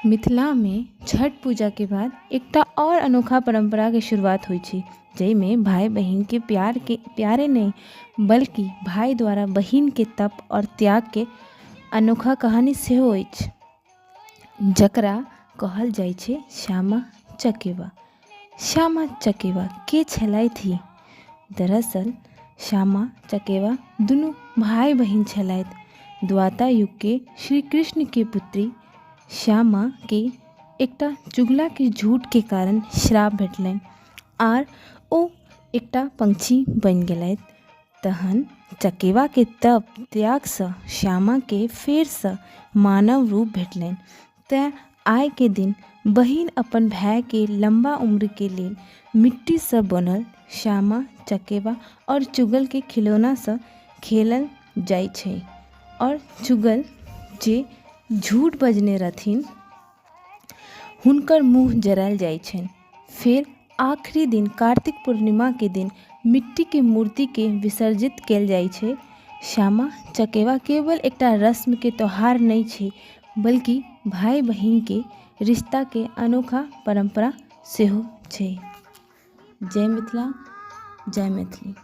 मिथिलामे छठि पूजाके बाद एकटा आओर अनोखा परम्पराके शुरुआत होइ छै, जाहिमे भाय बहिनके प्यारके प्यारे नहि बल्कि भाय द्वारा बहिनके तप आओर त्यागके अनोखा कहानी सेहो अछि, जकरा कहल जाइ छै सामा चकेबा। सामा चकेबा के छलथि? दरअसल सामा चकेबा दुनू भाय बहिन छलथि। द्वाता युगके श्री कृष्णके पुत्री श्यामाके एकटा चुगलाके झूठके कारण श्राप भेटलनि आर ओ एकटा पंक्षी बनि गेलथि। तहन चकेबाके तप त्यागसँ श्यामाके फेरसँ मानव रूप भेटलनि। तेँ आइके दिन बहिन अपन भायके लम्बा उम्रके लेल मिट्टीसँ बनल सामा चकेबा आओर चुगलके खिलौनासँ खेलल जाइ छै। आओर चुगल जे झूठ बजने रहथिन हुनकर मुँह जरायल जाइ छनि। फेर आखिरी दिन कार्तिक पूर्णिमाके दिन मिट्टीके मूर्तिके विसर्जित कयल जाइ छै। सामा चकेबा केवल एकटा रस्मके त्यौहार नहि छै, बल्कि भाय बहिनके रिश्ताके अनोखा परम्परा सेहो छै। जय मिथिला, जय मैथिली।